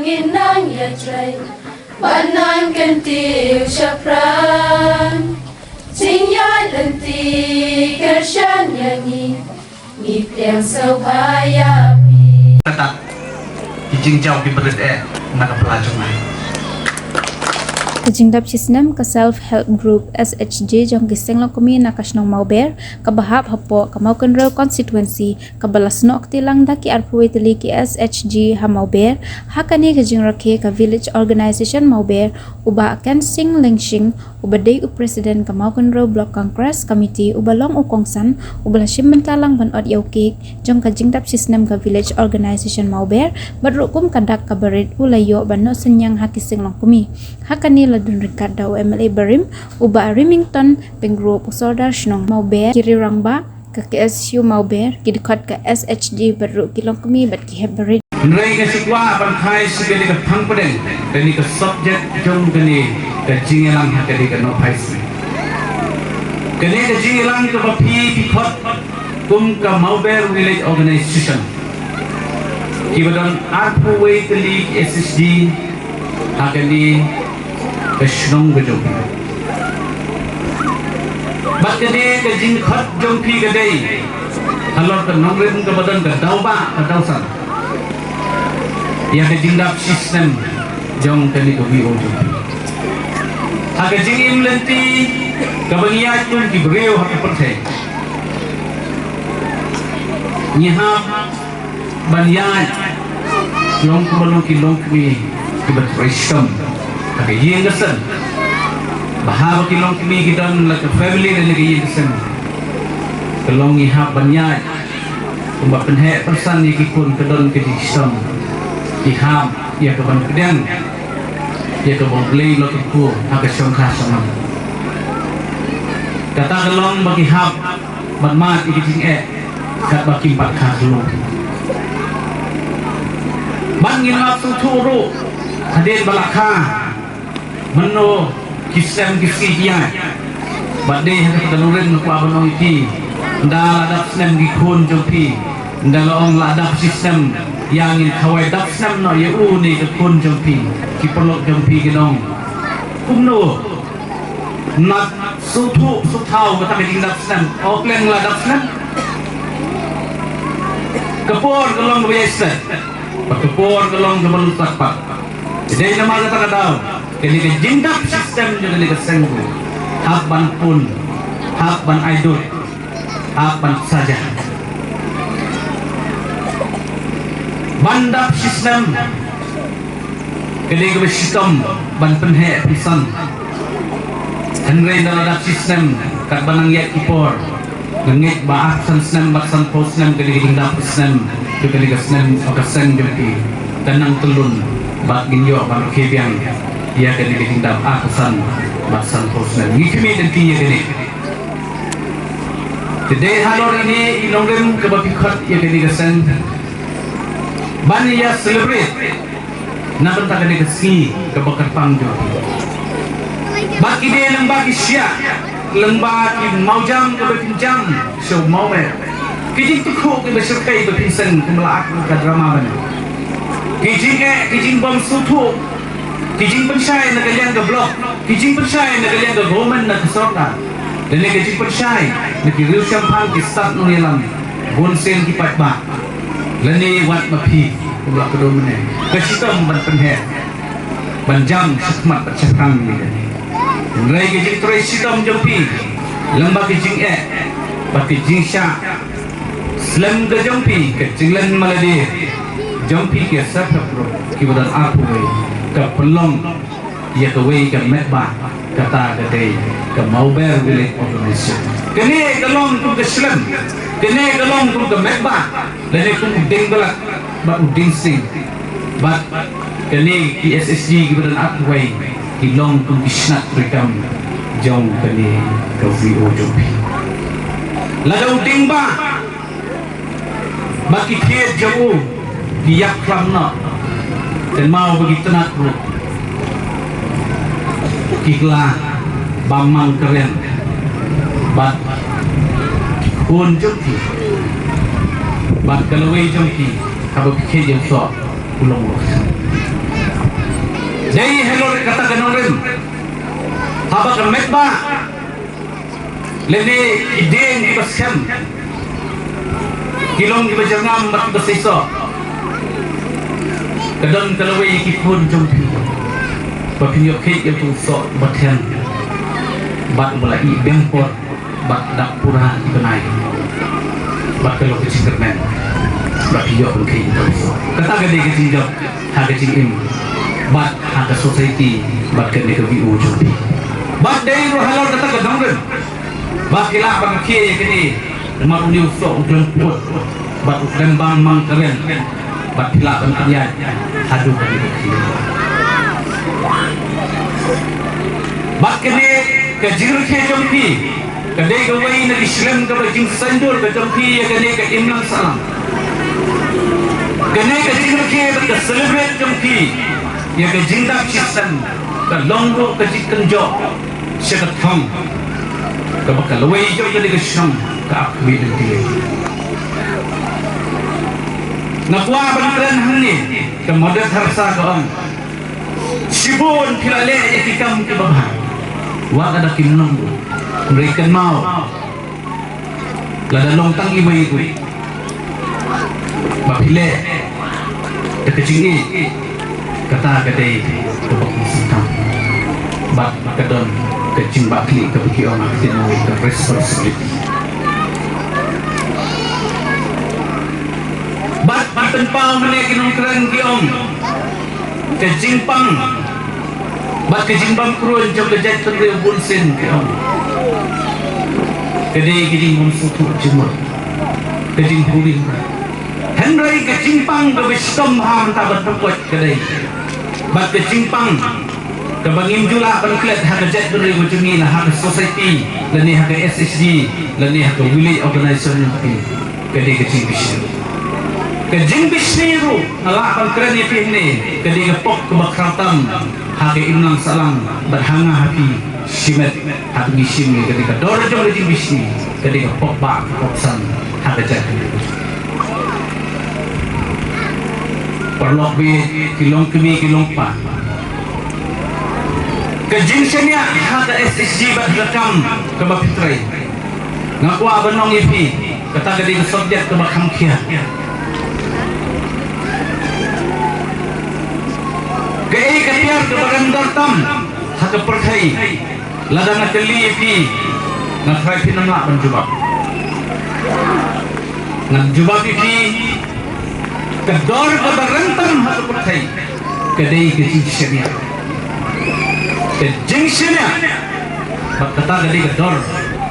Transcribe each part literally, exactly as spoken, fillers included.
Ngin nang ïatrei bad nang kyntiew shaphrang. Jingïaid lynti kyrshan ïa ngi, ngi pdiang sngewbha ïa phi. Kata ki jingjaw ki bret eh na ka pla jong ngi. Ka jingdap shisnem ka Self Help Group, S H G, jong ki seng longkmie na ka shnong Mawber, kaba hap hapoh ka Mawkynrew constituency, kaba la snoh kti lang da ki arphew wei tylli ki S H G ha Mawber. Ha kane ka jingrakhe ka Village Organization Mawber, u Bah Kensing Lyngshing, uba dei u President ka Mawkynrew Block Congress Committee, uba long u kongsan, uba la shim bynta lang ban ot ïa u cake jong ka jingdap shisnem ka Village Organization Mawber, bad ruh kum ka dak kaba rit u la ïoh ban noh synñiang ha ki seng longkmie. Ha kane la don ryngkat da u M L A barim, u Bah Remington Pyngrope, u Sordar Shnong Mawber, ki riew rangbah ka K S U Mawber, ki dkhot ka S H G bad ruh ki longkmie bad ki hep barit. Hynrei nga shu kwah ban kynmaw sha kane ka phang pdeng, kane ka subject jong kane ka jingïalang ha kane ka nongphai sngi. Kane ka jingïalang kaba phi phi khot kum ka Mawber Village Organization, kiba don arphew wei tylli ki S H G ha kane ka shnong ka jong phi. Bad kane ka jingkhot jong phi ka dei halor ka nongrim kaba don ka daw ba ka daw san ïa ka jingdap shisnem jong kane ka V O jong phi. Ha ka jingim lynti kaba ngi ïaid kum ki briew ha ka pyrthei, ngi hap ban ïaid long kumba long ki longkmie kiba trei shitom ha ka ïing ka sem. Bad haba ki longkmie ki don la ka family lane ka ïing ka sem, ka long ngi hap ban ïaid kumba pynheh pynsan ïa ki khun, ka don ka jingshitom. Ki hap ïa ka ban pdiang ïa kaba U Blei u la kyrkhu ha ka shongkha shongman. Kata ka long ba ki hap ban mad ïa ka jingeh katba kim pat kha khlum. Bad ngin ïa sngewthuh ruh hadien ba la kha, mynno ki snem ki sngi ki ïaid. Bad dei ha kata ka nongrim nga kwah ban ong ïa phi, ynda la dap snem ki khun jong phi, ynda la ong la dap shisnem, ïa ngin khawai dap snem noh ïa une ka khun jong phi. Ki paralok jong phi kin ong, kumno? Nat suthu suthaw kata ka jingdap snem. Ong leng la dap snem. Ka por ka long kaba ïaiseh, bad ka por ka long kaba lyngkot pat. Dei namar kata ka daw kane ka jingdap shisnem jong kane ka seng ruh hap ban pun, hap ban ai dur, hap ban saja. Ban dap shisnem ka dei kaba shitom ban pynheh pynsan. Hynrei ynda la dap shisnem, katba nang ïaid ki por, nga ngeit ba arphew san snem bad sanphew snem kane ka jingdap shisnem jong kane ka snem, ka seng jong phi, kan nang tyllun bad ngin ïoh ban rkhie biang ïa kane ka jingdap arphew san bad sanphew snem. Ngi khmih lynti ïa kane. Te dei halor ine i nongrim kaba phi khot ïa kane ka seng ban ïa celebrate na bynta kane ka sngi kaba kyrpang jong phi. Bad ki dei lyngba ki shiah, lyngba ki mawjam kaba phin jam sha u mawmer, ki jingtyrkhuh kiba shyrkhei ba phin seng kumba la act ka drama ban, ki jingeh, ki jingbym sngewthuh, ki jingpynshai na ka liang ka block, ki jingpynshai na ka liang ka government, na ka sorkar, lane ka jingpynshai na ki riew shemphang, ki stad nongïalam, bun sien ki paidbah, lane wat ma phi kumba la kdew mynne, ka shitom ban pynheh ban jam shakhmat bad shaphrang ïa kane. Hynrei ka jingtrei shitom jong phi lyngba ka jingeh bad ka jingshah slem ka jong phi, ka jinglen malade jong phi ki Self Help Group kiba don arphew wei, ka pynlong ïa kawei ka metbah, kata ka dei ka Mawber Village Organization. Kane ka long kum ka slem, kane ka long kum ka metbah, lane kum u dieng byllak bad u dieng sing. Bad kane ki S H G kiba don arphew wei ki long kum ki shnat treikam jong kane ka V O jong phi. Lada u dieng bah bad ki thied jong u ki ïap khlem noh, kynmaw ba ki tnat ruh ki kylla bam mang kren bad ki khun jong ki bad ka lawei jong ki, haba ki thied jong soh u long ruh. Dei halor kata ka nongrim, haba ka metbah lane ki dieng kiba skhem ki long kiba jyrngam bad kiba seisoh, ka don ka lawei ki khun jong phi ba phin ïoh kheiñ ïa uto u soh uba thiang bad uba la ïeh biang por bad dap pura ki bnai bad ka long ka jingkyrmen bad phi ïoh ban kheiñ ïa uto u soh. Kata ka dei ka jingjop ha ka jingim bad ha ka society bad kane ka V O jong phi. Bad dei ruh halor kata ka nongrim ba phi lah ban khie ïa kane, namar une u soh u khlem put bad u khlem bang mang kren bad phi lah ban pynïaid haduh kane ka khie. Bad kane ka jingrakhe jong phi ka dei kawei na ki shlem kaba jingsaiñdur ka jong phi ïa kane ka imlang sahlang. Kane ka jingrakhe bad ka celebrate jong phi ïa ka jingdap shisyndon ka long ruh ka jingkynjoh sha ka thong kaba ka lawei jong kane ka shnong ka ap khmih lynti. Nga kwah ban kren hangne, ka Mawdet Harsa ka ong, shibun phi la leh ïa ki kam kiba bha wat lada kim long ruh, hynrei kynmaw, lada long tang iwei ruh ba phi leh da ka jingïeit, kata ka dei kaba kongsan tam bad ka don ka jingbakla kaba ki ong ha ka ktien Mawlai ka responsibility. Bad ki pynpaw mynne ki nongkren ki ong, ka jingpang bad ka jingbam kruiñ jong ka jaitbynriew bunsien ki ong, ka dei ka jingbym sngewthuh jingmut, ka jingpuri. Hynrei ka jingpang kaba shitom bha mynta bad ba koit ka dei, bad ka jingpang kaba ngim ju lah ban klet ha ka jaitbynriew ka jong ngi, la ha ka society lane ha ka S H G lane ha ka village organization jong ngi, ka dei ka jingbishni. Ka jingbishni ruh nga lah ban kren ïa phi hangne, ka dei ka pop kaba khraw tam ha ka imlang sahlang bad ha nga ha phi shimet ha ka ngi shim ïa ka dei ka dor jong ka jingbishni, ka dei ka pop ba ka pop san ha ka jait. Paralok baieit, ki longkmie ki longkpa, ka jingshaniah ha ka S H G bad ka kam kaba phi trei, nga kwah ban ong ïa phi, kata ka dei ka subject kaba kham khia. Kaei ka tiar kaba rem dor tam ha ka pyrthei? Lada nga kylli ïa phi, nga tharai phin ym lah ban jubab. Ngan jubab ïa phi, ka dor kaba rem tam ha ka pyrthei ka dei ka jingshaniah. Ka jingshaniah. Bad kata ka dei ka dor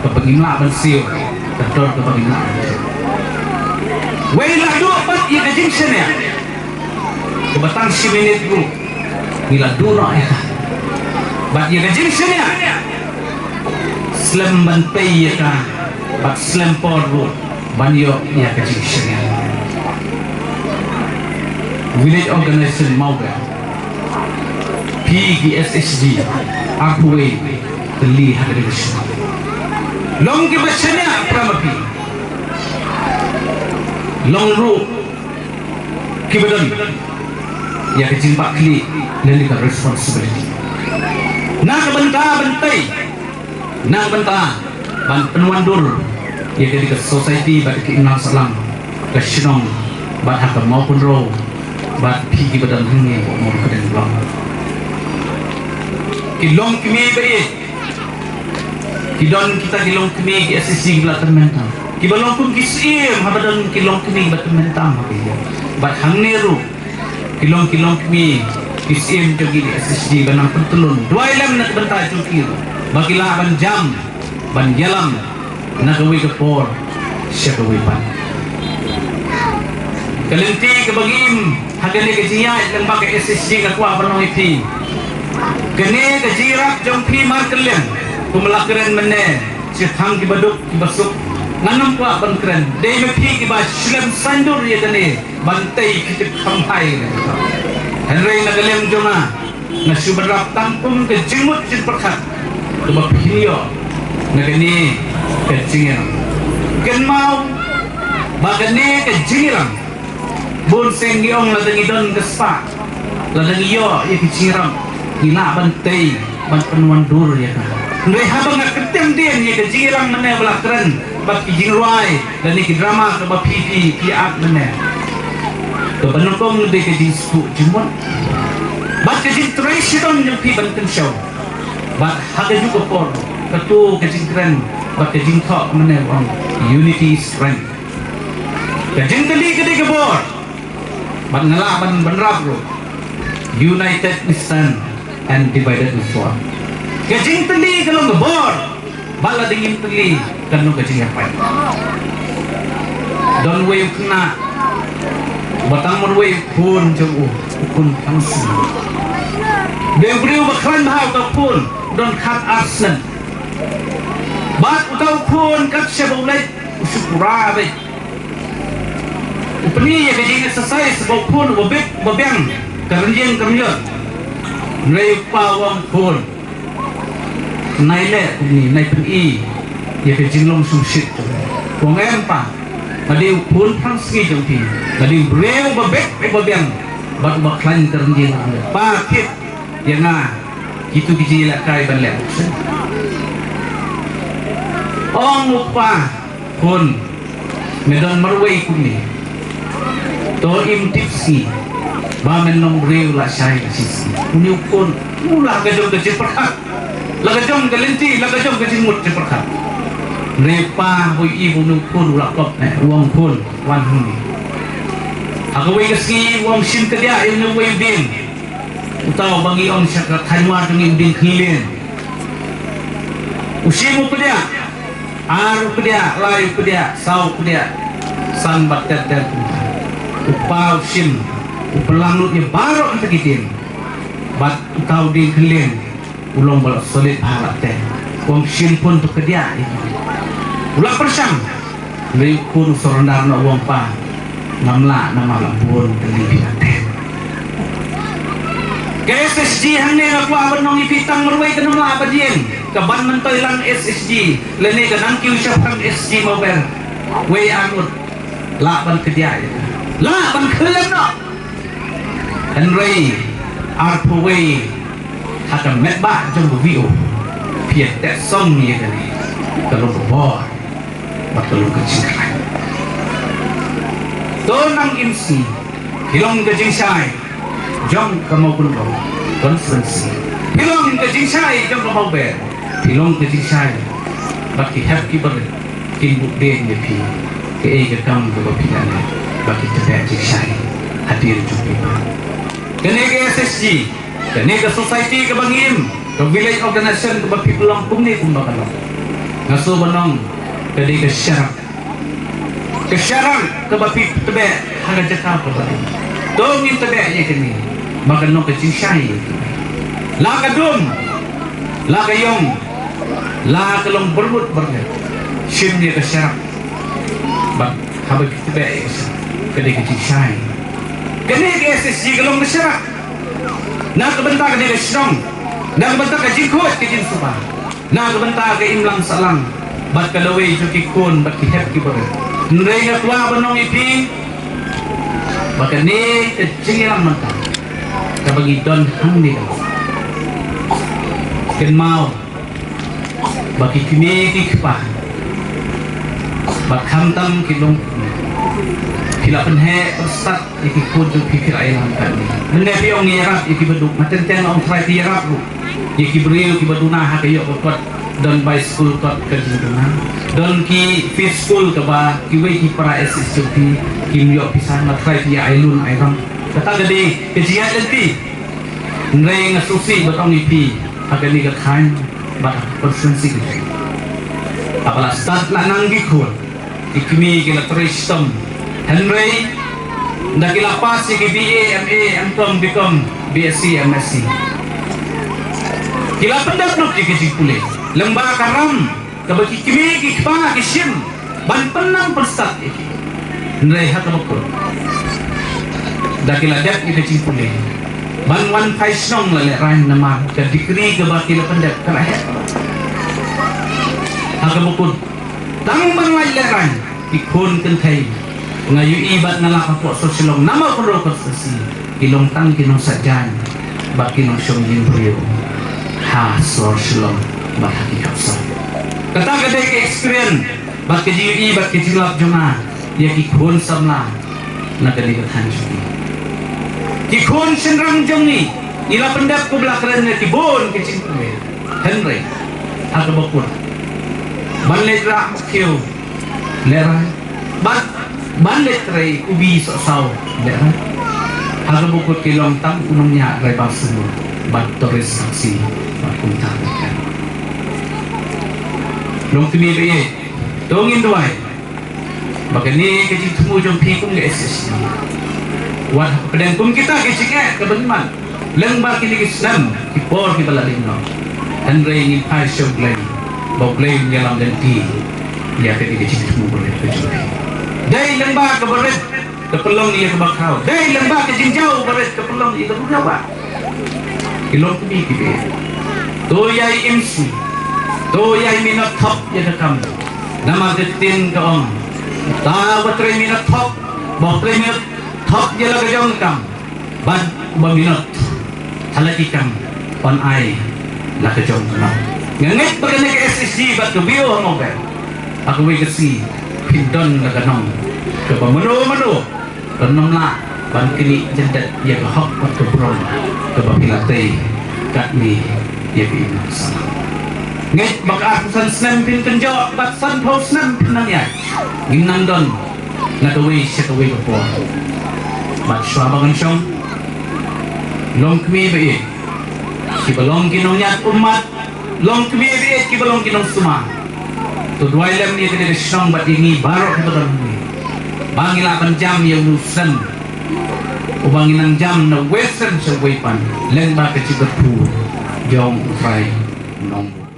kaba ngim lah ban siew, ka dor kaba ngim lah ban siew. Wei la duh pat ïa ka jingshaniah, kaba tang shi minit ruh ngi la duh noh ïa ka. Bad ïa ka jingshaniah, slem ban tei ïa ka bad slem por ruh ban ïoh ïa ka jingshaniah. Village Organization Mawbeh, phi ki S H G, arphew wei tylli ha ka division. Long kiba shaniah para ma phi. Long ruh kiba don ïa ka jingbakla lane ka responsibility na ka bynta ban tei, na ka bynta ban pynwandur ïa ka dei ka society bad ka imlang sahlang ka shnong bad ha ka Mawkynrew bad phi kiba don hangne ha Mawkynrew. Ki longkmie baieit, ki don kita ki longkmie ki S H G kiba la tymmen tam, kiba long kum ki syiem haba don ki longkmie kiba tymmen tam ha ki. Bad hangne ruh ki long ki longkmie ki syiem jong ki S H G ba nang pyntlun duwai lem na ka bynta jong ki ruh ba ki lah ban jam ban ïalam na kawei ka por sha kawei pat. Ka lynti kaba ngi im ha kane ka jingïaid lyngba ka S H G, nga kwah ban ong ïa phi, kane ka jingïarap jong phi markylliang, kumba la kren mynne, shi thang kiba duk kiba suk, ngan ym kwah ban kren. Dei ma phi kiba shlem saiñdur ïa kane ban tei ki tip kham hai. Hynrei na ka liang jong nga, nga shu bynrap tang kum ka jingmut jingpyrkhat kaba phin ïoh na kane ka jingïalang. Kynmaw ba kane ka jingïalang, bun sien ngi ong lada ngi don ka spah, lada ngi ïoh ïa ka jingïalang, Ngi lah ban tei ban pynwandur ïa ka. Hynrei haba nga kyntiang dien ïa ka jingïalang mynne ba la kren bad ki jingrwai lane ki drama kaba phi phi phi act mynne, kaba nyngkong dei ka jingsuk jingmut bad ka jingtrei shitom jong phi ban kynshew. Bad ha kajuh ka por, kato ka jingkren bad ka jingthoh mynne ba ong, "Unity is strength." Ka jingtylli ka dei ka bor. Bad nga lah ban bynrap ruh, "United we stand and divided we fall." Ka jingtylli ka long ka bor. Bad lada ngim tylli, kan long ka jingïapait. Don uwei u khynnah uba tang marwei u khun jong u, u khun tang sien. Dei u briew ba khlaiñ bha uta u khun, don khat ar snem. Bad uta u khun kat shaba u leit, u shu pura beit. U pyni ïa ka jing exercise ba u khun uba bit uba biang, ka rynïeng ka rynïot. Hynrei u kpa u ong, "Khun, nai leh kumne, nai pyni ïa ka jinglong shongshit." U ong, "Em pa, nga dei u khun phrang sngi jong phi, nga dei u briew uba bit uba biang bad uba khlaiñ ka rynïeng ka rynïot. Pa, thied ïa nga kito ki jingïalehkai ban leh." Ong u kpa, "Khun, me don marwei kumne, to im tip sngi ba men long briew lashai lashisngi." Une u khun u la ka jong ka jingpyrkhat, la ka jong ka lynti, la ka jong ka jingmut jingpyrkhat. Hynrei u kpa u ïohi ba une u khun u la pop ne, u ong, "Khun, wan hangne." Ha kawei ka sngi u ong, "Shim kadiah ïa une uwei u dieng." Uta uba ngi ong sha ka thaiñ Mawkyrwat jong ngi u dieng khlieng. U shim u kdiah, ar u kdiah, lai u kdiah, saw u kdiah, san bad ter ter kumta. U kpa u shim, u pynlang lut ïa baroh kata ki dieng. Bad uta u dieng khlieng u long ba la solid bha la ter. U ong, "Shim pun to kdiah ïa ki." U la pyrshang. Hynrei u khun u surrender noh, u ong, "Pa, ngam lah namar la bun tylli phi la ter." Ka S H G hangne nga kwah ban ong ïa phi, tang marwei kam lah ban ïeng. Ka ban myntoi lang S H G lane ka nang kiew shaphang S H G Mawber, wei arngut lah ban kdiah ïa ka, lah ban khyllem noh. Hynrei arphew wei ha ka metbah jong ka V O phi ïa teh song ïa kane, ka long ka bor bad ka long ka jingkhlaiñ. To nang im sngi, phi long ka jingshai jong ka Mawkynrew constituency, phi long ka jingshai jong ka Mawber, phi long ka jingshai bad ki hep ki barit kin buh dien ïa phi kaei ka kam kaba phi la leh, bad ki tbeh jingshai hadien jong phi. Kane ka S H G, kane ka society kaba ngi im, ka village organization kaba phi pynlong kumne kumba ka long, nga sngewbha ban ong ka dei ka sharak. Ka sharak kaba phi tbeh ha ka jaka kaba dei. To ngin tbeh ïa kane ba kan long ka jingshai ïa phi. La ka dum, la ka ïong, la ka long byrngut byrnget, shim ïa ka sharak. Bad haba phi tbeh ïa ka sharak, ka dei ka jingshai. Kane ka S H G ka long ka sharak. Na ka bynta kane ka shnong, na ka bynta ka jingkhuid ka jingsuba, na ka bynta ka imlang sahlang bad ka lawei jong ki khun bad ki hep ki barit. Hynrei nga kwah ban ong ïa phi ba kane ka jingïalang mynta kaba ngi don hangne ka long, kynmaw ba ki kmie ki kpa bad khamtam ki long, phi la pynheh pynstad ïa ki khun jong phi, phi la ïalam katne. Mynne phi ong ïarap ïa kiba duk, nga teng teng ong trai phi ïarap ruh ïa ki briew kiba duna ha ka ïoh ka kot, don bai skul kot ka jingduna, don ki fees skul kaba kiwei ki para S S jong phi kim ïoh pisa, nga trai phi ïa ai lun ai rong. Kata ka dei ka jingïaid lynti. Hynrei nga sngewsih ban ong ïa phi ha kane ka thaiñ bad ha ka constituency ka jong ngi, haba la start la nang ki khun, ki kmie ki la trei shitom. Hynrei da ki la pass ïa ki B A, M A, M Com, B Com, B Sc, M Sc, ki la pyndep lut ïa ki jingpule lyngba ka ram kaba ki kmie ki kpa ki shim ban pynnang pynstad ïa ki. Hynrei ha kaba kut, da ki la dep ïa ka jingpule ban wan phai shnong la lehraiñ namar ka degree kaba ki la pyndep ka la heh. Ha kaba kut, tang ban leit lehraiñ ki khun kynthei, nga ïohi bad nga lap hapoh Sohra Shillong namar ka roi constituency, ki long tang ki nongshad jaiñ. bad ki nongshong jingbriew ha sor Shillong bad ha ki kapsor. Kata ka dei ka experience bad ka jingïohi bad ka jinglap jong nga ïa ki khun samla na kane ka thaiñ jong ngi. Ki khun shynrang jong ngi, ngi la pyndep kumba la kren ïa ki bun ki jingkmen. Hynrei ha kaba kut ban leit rah makhiew lehrai, ban, ban leit trei ubi sohsaw lehrai. Ha kaba kut ki long tang u nongñiah driver sumo bad tourist taxi bad kumta. Longkmie ba ïeit, to ngin duwai ba kane ka jingthmu jong phi kum ka S H G, wat hapdeng kum kita ki jingeh kaba ngi mad lyngba kine ki snem ki por kiba la leit noh, hynrei ngin phai sha U Blei ba U Blei un ïalam lynti ïa kane ka jingthmu barit ka jong phi. Dei lyngba kaba rit ka pynlong ïa kaba khraw, dei lyngba ka jingjaw barit ka pynlong ïa kaba khraw. Ki longkmie ki ba ïeit, to ïai im sngi, to ïai minot thok ïa ka kam. Namar ka ktien ka ong, uta uba trei minot thok, uba trei minot thok ïa la ka jong ka kam, bad uba minot ha la ki kam, un ai la ka jong ka kam. Nga ngeit ba kane ka S H G bad ka V O ha Mawbeng, ha kawei ka sngi phin don la ka nong kaba mano mano kan ym lah ban knieh jyndet ïa ka hok bad ka burom kaba phi la tei katne ïa ka imlang sahlang. Ngeit ba ka arphew san snem phin kynjoh bad sanphew snem phin nang ïaid, ngin nang don na kawei sha kawei ka por. Bad shuwa ba ngan shong, longkmie ba ïeit, kiba long ki nongñiat ummat, longkmie ba ïeit kiba long ki nongsumar, to duwai lem ïa kane ka shnong bad ïa ngi baroh kiba don hangne ba ngin lah ban jam ïa uno u snem uba ngin nang jam na uwei u snem sha uwei u pan lyngba ka jingkyrkhu jong U Trai Nongbuh.